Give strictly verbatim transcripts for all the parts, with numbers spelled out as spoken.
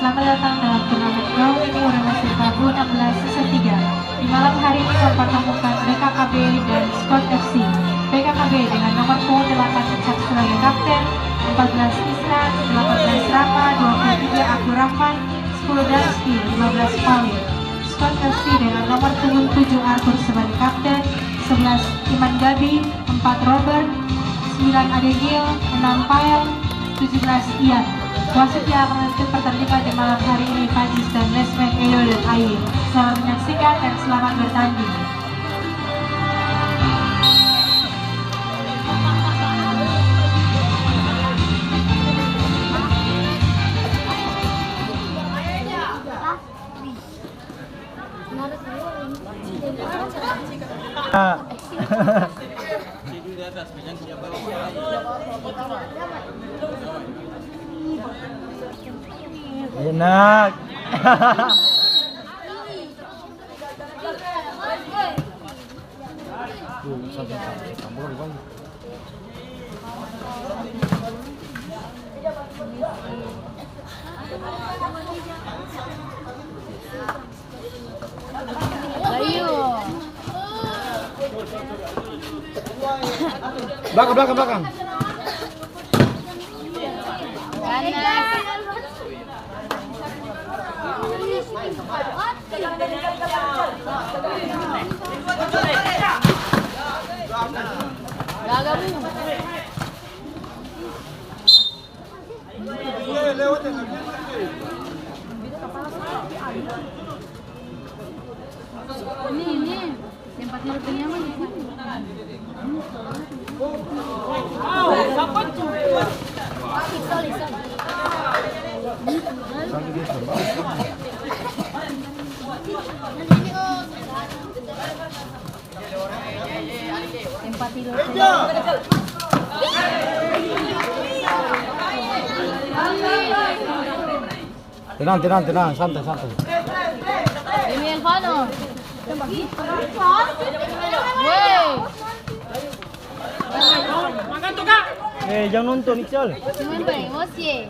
Selamat datang dalam turnamen Gong Timur Universitas U enam belas season tiga. Di malam hari ini mempertemukan B K K B dan Squad F C. B K K B dengan nomor punggung delapan Icak sebagai kapten, empat belas Isra, delapan belas Rama, dua puluh tiga Abdurrahman, sepuluh Daski, lima belas Pawi. Squad F C dengan nomor punggung tujuh Arthur sebagai kapten, sebelas Iman Gabi, empat Robert, sembilan Adegil, enam Pael, tujuh belas Ian. Wasit yang akan menutup pertandingan di malam hari ini, Fajis dan Lesman, Edo dan Aye. Selamat menyaksikan dan selamat bertanding. Ah. Enak. Blakang, blakang, blakang. Tenang, tenang, tenang, santai, santai. Demi Elvano. Woi. Eh, jang nonton, Ical. Cuman paling emosi, eh.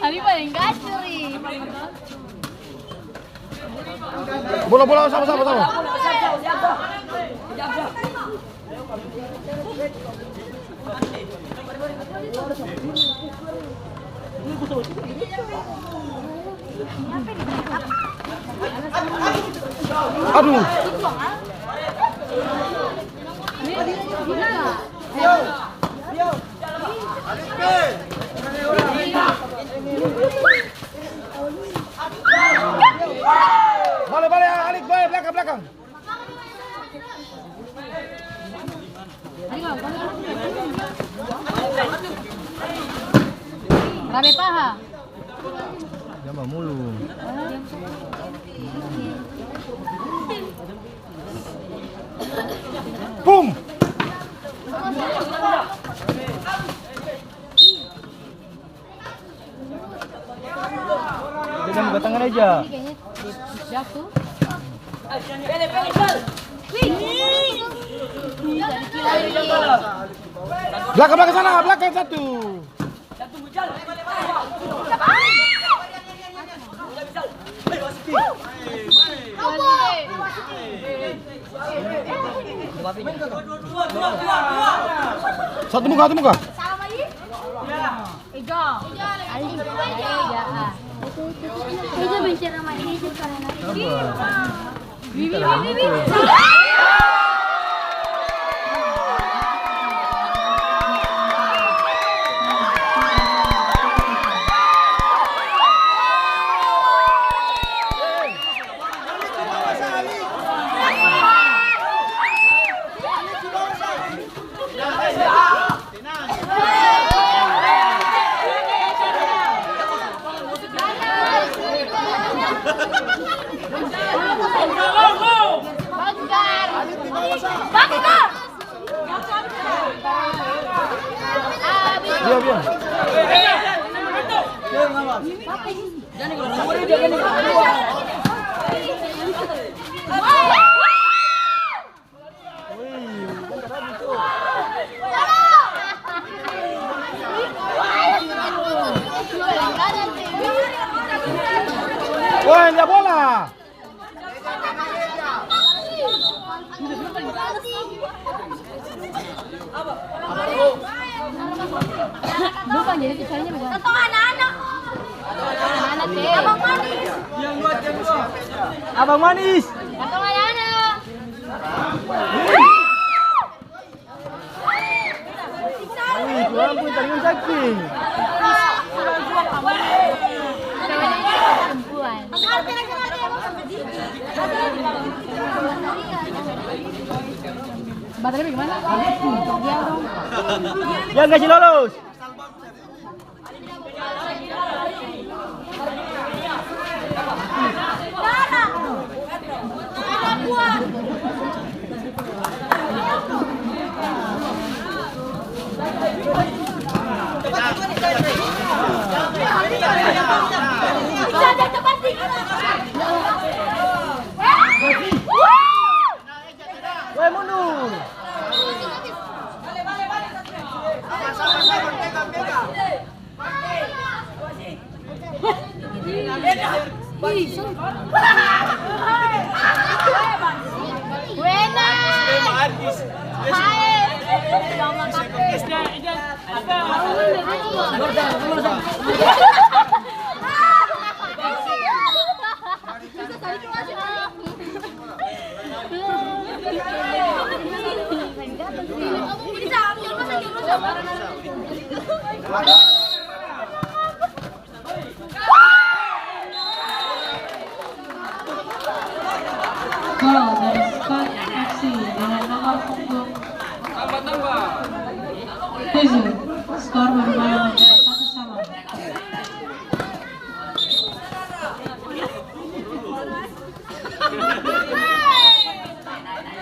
Abi paling kacau, ih. Bola, bola, sama, sama, sama. Aduh. Bale, bale, Alik, bale, blakang, blakang. Rabe paha. Jamba mulu. Pum! Dia kan buka tangan aja. Blakang, blakang sana, blakang satu. Satu muka, satu muka. Eja. Eja bicara sama Eja karena Diam, diam. Oi, lia bola. Lupa jadi tulisannya bukan. Katong anak-anak. Anak-anak teh. Abang Manis. Abang Manis. Katong anak-anak. Wih, ya ampun, tangan sakit. Batalnya bagaimana? Yang kasih lolos. Woi, mundur. Gol dari Scott F C dengan nomor punggung tujuh. Skor berubah menjadi satu sama.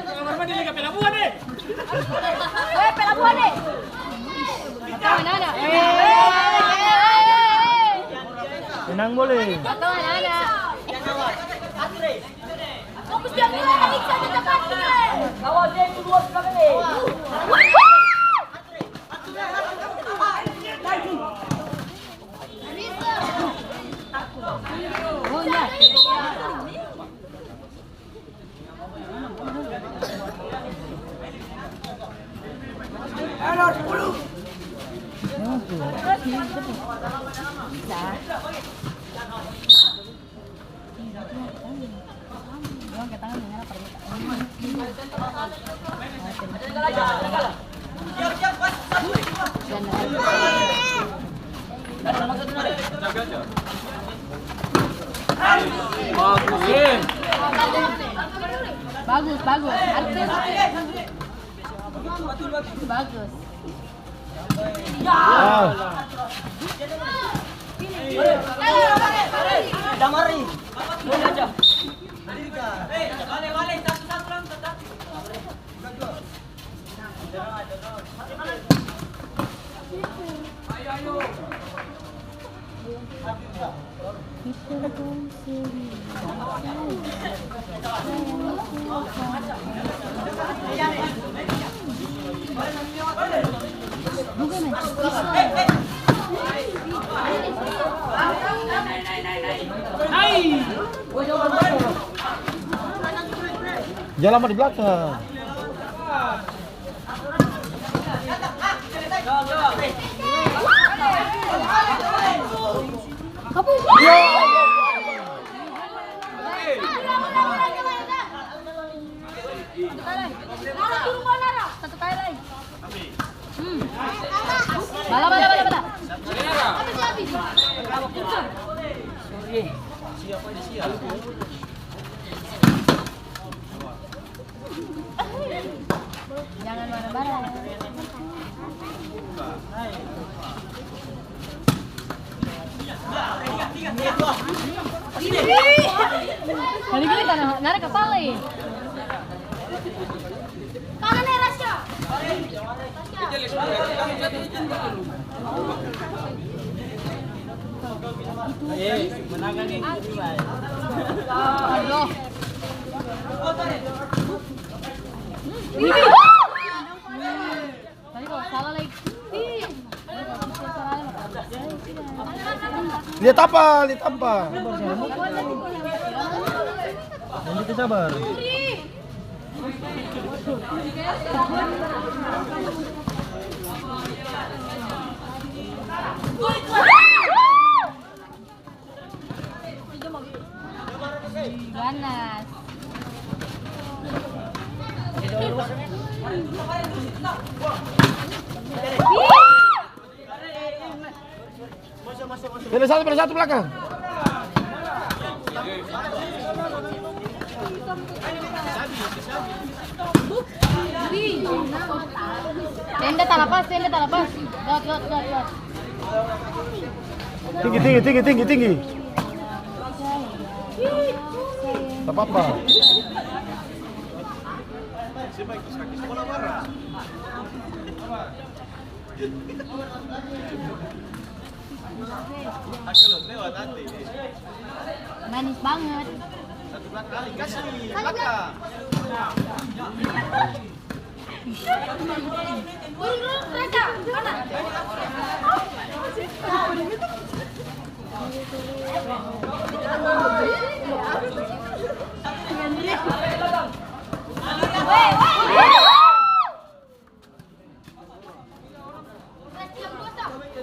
Kamar mandi lega pelabuhan, eh. Eh, pelabuhan, eh. Tenang, boleh. Fokus dia dulu, Alex, ada tempat, eh. Awas, dia itu dua sebelah, eh. Bagus, bagus. Artis. Bagus. Jang lama di blakang. Satu kali lai. Hmm. Bala, bala, bala, bala. Jangan marah-marah. Kali gini tanah, narik kapal lai. Kanan ya, Rasya. Lia tapa, lia tapa. Sabar. Ganas. Pele satu, pele satu belakang. Tenda talapas, tenda talapas. Got, got, got, got. Tinggi, tinggi, tinggi, tinggi, tinggi. Tak apa-apa. Manis banget.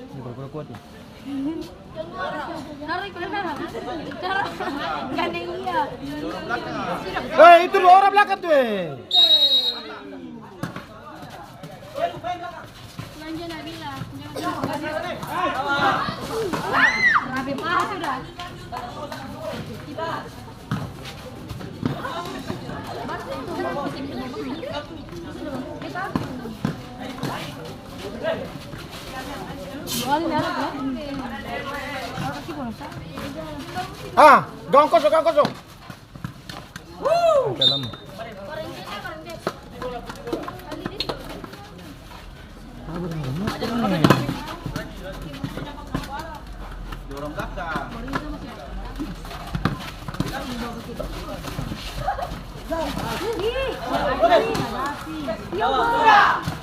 Ini pura-pura kuat ya? Eh, itu dua orang belakang tuh, eh. Rapi parah sudah. Ah, gawang kosong, gawang kosong. Dalam. Dorong belakang.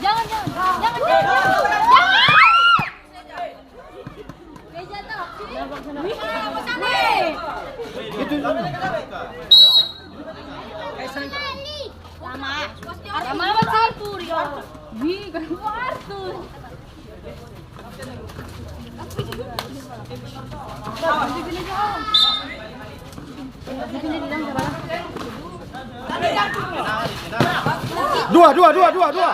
Jangan, jangan, jangan, jangan, jangan. Itu. Sama. Sama apa sih? Arthur, ya. Wih, kan Arthur. Dua, dua, dua, dua, dua.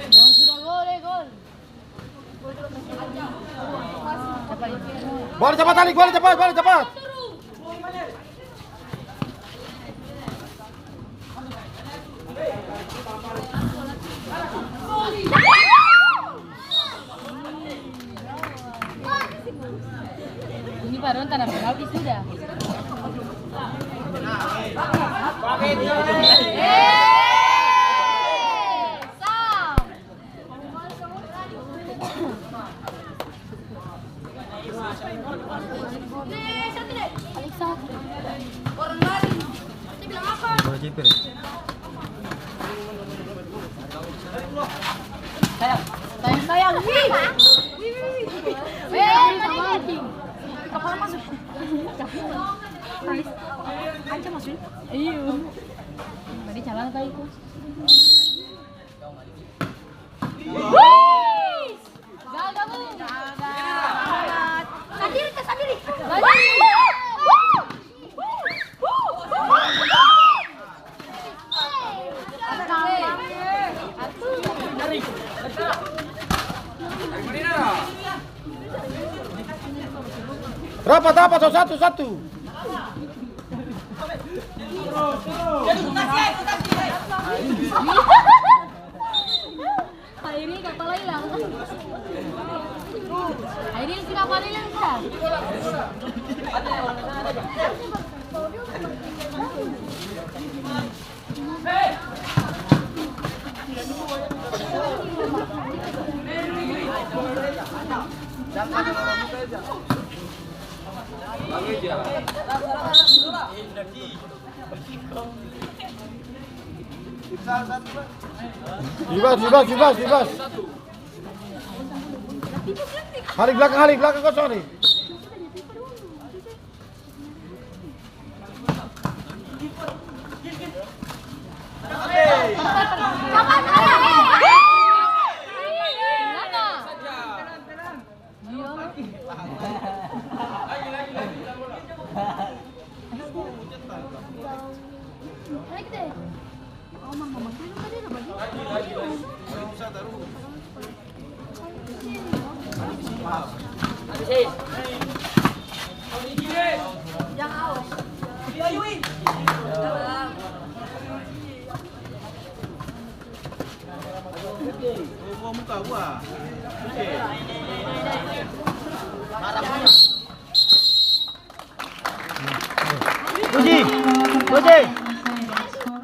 Gol, sudah gol, eh, gol. Bola capat, Alik, bola capat, bola capat. Ini baru tanam penalti sudah. Yeay! Sam! Sayang, sayang. Wih. Wih, wih, wih. Weh, kepala masuk. Ancam masuk. Iyo. Tadi calon apa itu? Wih! Gagal, Bu. Gagal. Sandiri, Kak, sandiri. Sandiri. Rapat, rapat, satu, satu. Akhirnya kapala hilang. Akhirnya si kapala hilang, sudah. Bebas, bebas, bebas, bebas. Hari belakang, hari belakang kosong nih. Puji, puji.